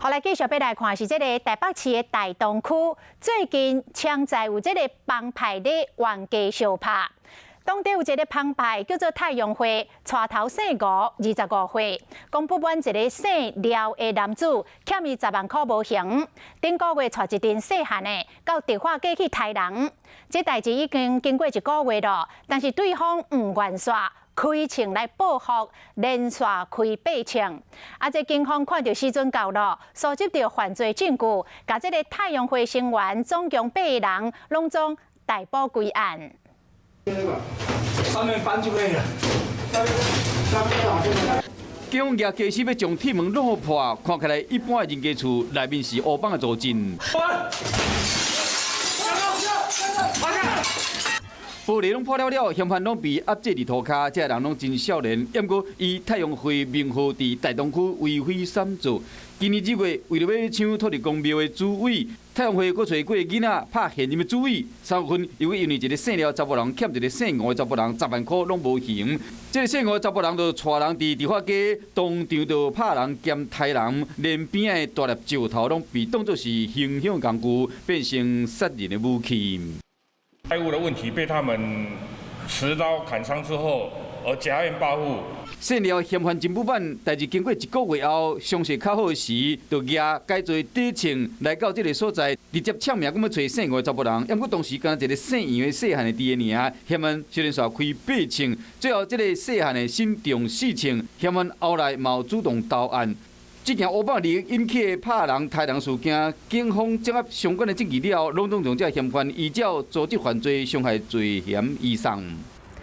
好來，繼續欲來看是這个台北市的大同區，最近槍在有這个幫派咧冤家相拍。當地有一个幫派叫做太陽會，帶頭姓吳，25歲，講不滿一个姓廖的男子欠伊10萬箍無還，頂個月帶一陣細漢的到迪化街去刣人。這代誌已經經過一個月囉，但是對方毋願煞開槍來報復，連續開八槍。啊，這警方看著時陣到囉，蒐集著犯罪證據，共這个太陽會成員總共八个人攏總逮捕歸案。上面搬就可以了。警方舉家私欲將鐵門落破，看起來一般的人家厝內面是烏幫的組織。玻璃攏破了了，嫌犯攏被壓制佇塗跤，這个人攏真少年。毋過以太陽會名號佇大同區為非散做。今年2月，為著欲搶土地公廟的主位，太陽會閣揣幾个囡仔拍現任的主意。3月份又因為一个姓廖查埔人欠一个姓吳的查埔人10萬箍攏無還，這个姓吳的查埔人就帶人佇迪化街當場就拍人兼刣人，連邊仔的大粒石頭攏被當作是行兇工具，變成殺人的武器。債務的問題被他們持刀砍傷之後，而挾怨報復。姓廖嫌犯真不滿，代誌經過一個月後，傷勢較好時，就舉改做底槍來到這个所在，直接搶名，講欲揣姓吳的查埔人。毋過當時敢若一个姓楊的細漢的佇咧爾，嫌犯就連續開八槍，最後這个細漢的身中四槍，嫌犯後來嘛有主動投案。這件烏幫利益引起的拍人、刣人事件，警方掌握相關的證據了後，攏總將這嫌犯依照組織犯罪傷害罪嫌移送。